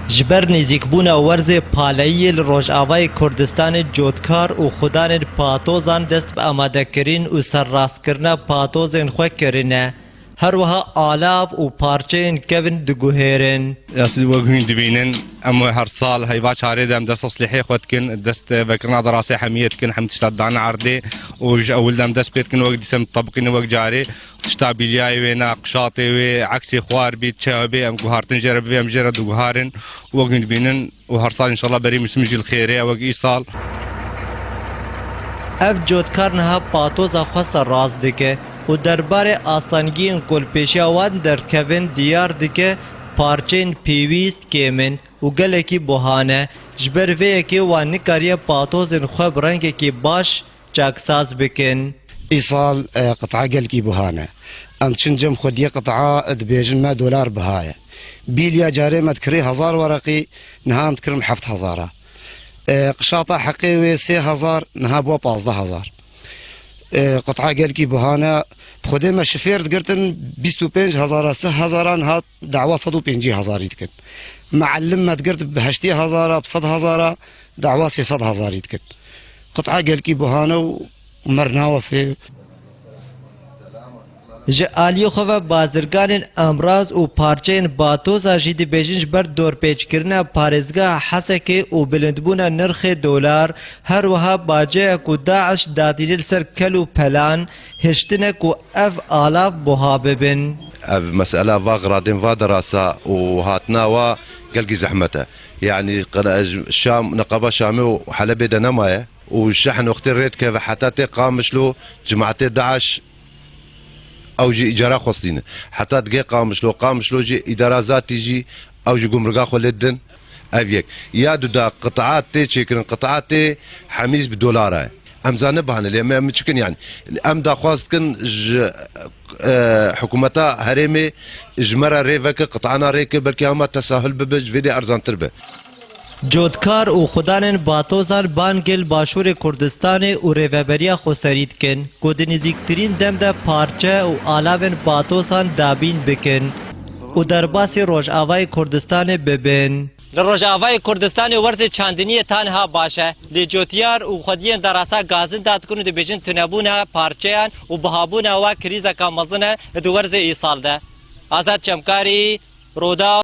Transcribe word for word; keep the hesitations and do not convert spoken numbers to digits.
Ji ber nêzîkbûna werzê paleyiyê li Rojavayê Kurdistanê cotkar û xudanên patozan dest bi amadekirin û serrastkirina patozên xwe kirine. Her wiha alav û parçeyên kevin diguhêrin. Yasî wek hûn dibînin, em her sal heyva çarê de em dest eslîhê xwe dikin, dest vekirina derasê hemiyê dikin, hemî tişta dane erdê û ji ewil de em dest pê dikin wek dîse em tebiqînin wek carê. Tişta bîlyayê wê ne, qişatê wê, eksê xwar bî, çi hebê, em guhartin jê re bivê, em jê re diguharin. Wek hûn dibînin û her sal înşallah berî misim jî li xêrê ye wek îsal. Ev cotkar niha patoza xwe serrast dike û derbarê astengiyên ku li pêşiya wan derdikevin diyar dike, parçeyên pêwîst kêm in û gelekî buha ne. Ji ber vê yekê wan nikariye patozên xwe bi rengekî baş çaksaz bikin. Îsal, e, qit'a gelkî buha ne. Em diçin cem xwediyê qit'a, dibêjin me dolar biha ye. Bîlya carê me dikirî hezar wereqî, niha em dikirin heft hezara. E, qişata heqê wê sê hezar, niha bû pazdeh hezar. E, qit'a gelkî buha ne. Bi xwedê me şifêr digirtin bîst û pênc hezara, sih hezara, niha dawa sed û pêncî hezarî dikin. Meallim me digirt bi heştê hezara, bi sed hezara, dawa sê sed hezarî dikin. Qit'a gelkî buhane û mer nawefê. Ji aliyê xwe ve bazirganên emraz û parçeyên batoza jî dibêjin ji ber dorpêçkirina parêzgeha Hesekê û bilindbûna nirxê dolar, her wiha baceya ku DAIŞ dadîne li ser kel û pelan, hiştine ku ev alav buha bibin. Ev mesela va xiradên va derasa û hatina wa gelkî zehmet e. Yanî qe-, Şam, neqaba Şamê û Helebê de nemaye û şehn wextê rê dikeve heta tê Qamişlo, cemaetê DAIŞ ew jî îcara xwestîne. Heta digê Qamişlo, Qamişlo jî îdara zatî jî ew ji gumrika xwe lê didin. Ev yek. Ya duda qit'a tê çêkirin, qit'a tê hemî bi dolara ye. Em zane bahane lê me, em çikin yani. Em daxwaz dikin ji, e, hikûmeta herêmê ji me re rê veke, qit'ana rê ke, belkî hema tesahul bibe, ji vê dê erzantir be. Cotkar û xudanên batozan bangê li Başûrê Kurdistanê û Rêveberiya Xweserî dikin ku di nêzîktirîn dem de parçe û alavên batozan dabîn bikin û derbasî Rojavayê Kurdistanê bibin. Li Rojavayê Kurdistanê werzê çandiniyê ta niha baş e. Lê cotyar û xwediyên derasa gazin dadikin û dibêjin tunebûna parçeyan û bihabûna wa krîzeka mezin e di werzê îsal de. Azad Çemkarî, Rûdaw.